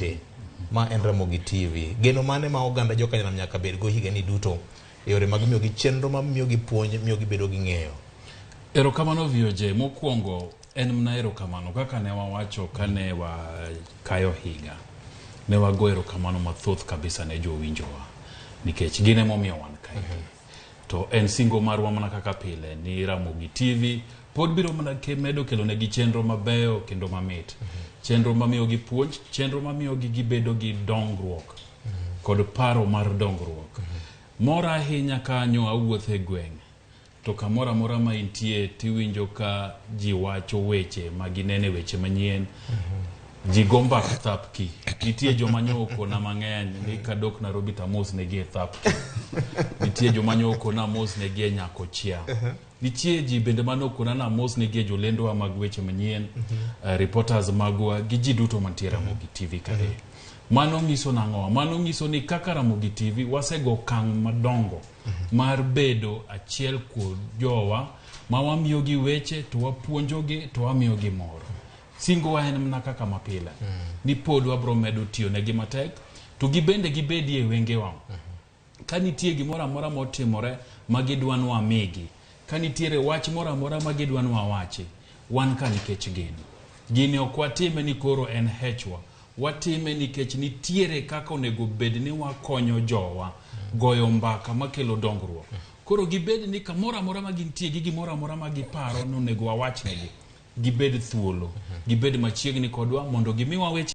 ite. Ma en Ramogi TV. Geno mane ma oganda jokanyanam nyaka bedgo higani duto e yore mag miyogi chenro ma miyogi puonj, miyogi bedo gi ng'eyo? Erokamano VOJ. Mokwongo en mana erokamano kaka ne wawacho kane wakayo higa. Ne wago erokamano mathoth kabisa ne jowinjowa nikech gin emomiyo wan kae. To en singo marwa mana kaka pile ni Ramogi TV pod biro mana medo kelonegi chenro mabeyo kendo mamit. Chenro mamiyogi puonj, chenro mamiyogi gibedo gi dongruok kod paro mar dongruok. Mora ahinya kanyo awuotho e gweng' to kamoro amora ma intie tiwinjo ka ji wacho weche ma ginene weche manyien. Ji go mbak thapki. Nitie joma nyo okona mang'eny ni kadok Nairobi to amos negi e thapki. Nitie joma nyo okona amos negi e Nyakochia. Nitie ji bende mane okona ni amos negi e jolendowa mag weche manyien, reporters magwa gi ji duto mantie Ramogi TV kae. Mano nyiso nang'o? Mano nyiso ni kaka Ramogi TV wasego okang' madongo mar bedo achiel kuom jowa ma wamiyogi weche to wapuonjogi to wamiyogi mor. Singowa en mana kaka mapile ni pod wabro medo tiyo negi matek to gibende gibedie e wengewa. Ka nitie gimoro amora motimore ma gidwa ni wamigi, ka nitiere wach moro amora ma gidwa ni wawachi, wan ka nikech gin. Gini ok watime ni koro en hechwa, watime nikech nitiere kaka onego bed ni wakonyo jowa goyo mbaka makelo dongruok. Koro gibed ni kamoro amora ma gintie gi gimoro amora ma giparo ni onego wawachnegi, gibed thuolo, gibed machiegni kodwa mondo gimiwa weche.